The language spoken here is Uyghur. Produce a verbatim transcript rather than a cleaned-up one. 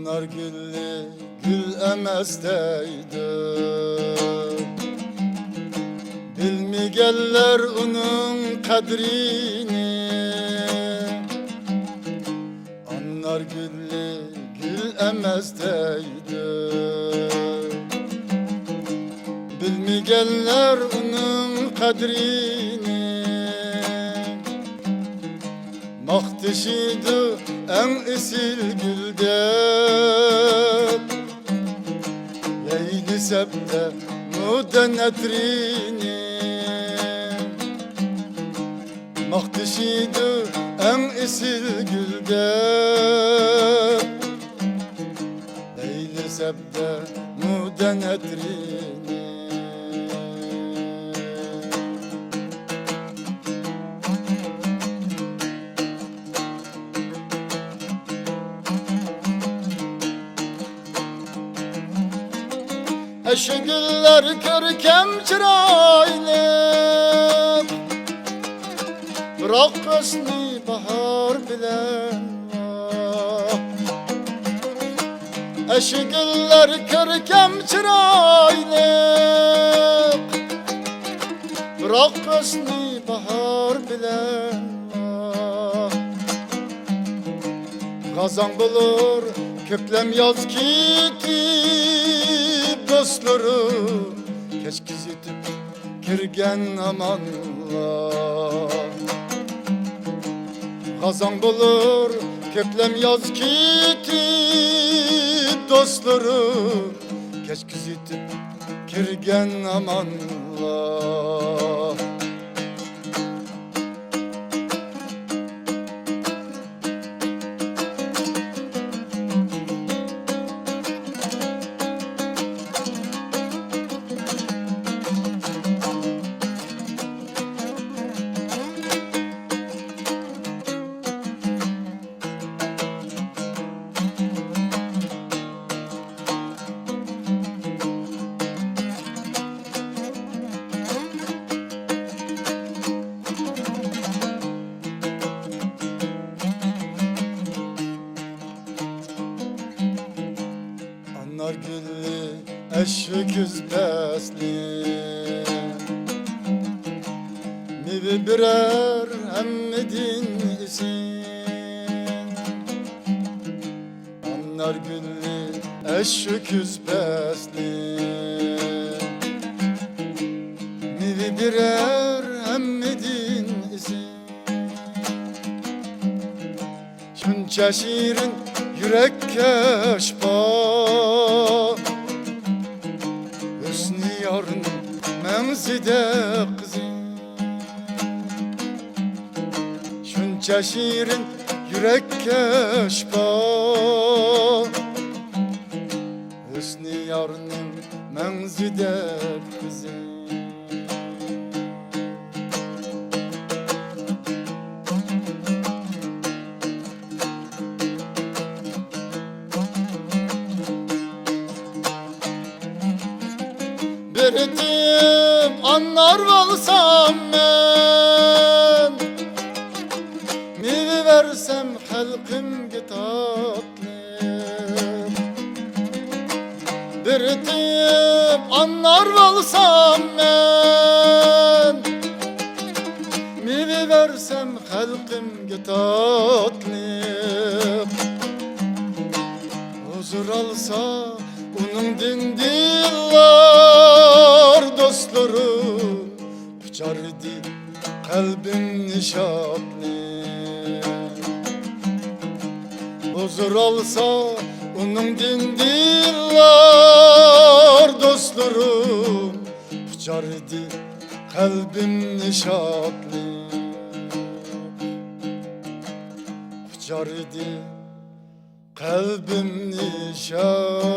ئانار گۈلى گۈل ئەمەس دەيدۇ، بىلمىگەنلەر ئۇنىڭ قەدرىنى. ئانار گۈلى گۈل ئەمەس دەيدۇ، بىلمىگەنلەر ئۇنىڭ قەدرىنى. ماختىشىدۇ ئەڭ ئېسىل گۈل دەپ، يەيلى سەپتە مۇدەن ئەترىنى. ماختىشىدۇ ئەڭ ئېسىل گۈل دەپ، يەيلى سەپتە مۇدەن ئەترىنى. ئەشۇ گۈللەر كۆركەم، چىرايلىق، بىراق ھۆسنى باھار بىلەن. ئەشۇ گۈللەر كۆركەم، چىرايلىق، بىراق ھۆسنى باھار بىلەن. غازاڭ بولۇر كۆكلەم ياز كېتىپ، دوستلىرىم كەچ كېزىتىپ كىرگەن ئامانلا. غازاڭ بولۇر كۆكلەم ياز كېتىپ، دوستلىرىم كەچ كېزىتىپ كىرگەن ئامانلا. ئانار گۈلى ئەشۇ كۈز پەسلى، مېۋە بېرەر ھەممىدىن ئېسىل. ئانار گۈلى ئەشۇ كۈز پەسلى، مېۋە بېرەر ھەممىدىن ئېسىل. شۇنچە شېرىن يۈرەككە شىپا، ھۆسنى يارنىڭ مەڭزىدە قىزى. شۇنچە شېرىن يۈرەككە شىپا، ھۆسنى يارنىڭ مەڭزىدە قىزى. بىر تېيىپ ئانار بولسام مەن، مېۋە بەرسەم خەلقىمگە تاتلىق. بىر تېيىپ ئانار بولسام مەن، مېۋە بەرسەم خەلقىمگە تاتلىق. ھۇزۇر ئالسا ئۇنىڭدىن دىللار دوستلىرىم، قۇچاردى قەلبىمنى شادلىق. ھۇزۇر ئالسا ئۇنىڭدىن دىللار دوستلىرىم، قۇچاردى قەلبىمنى شادلىق قۇچاردى، قەلبىمنى شاد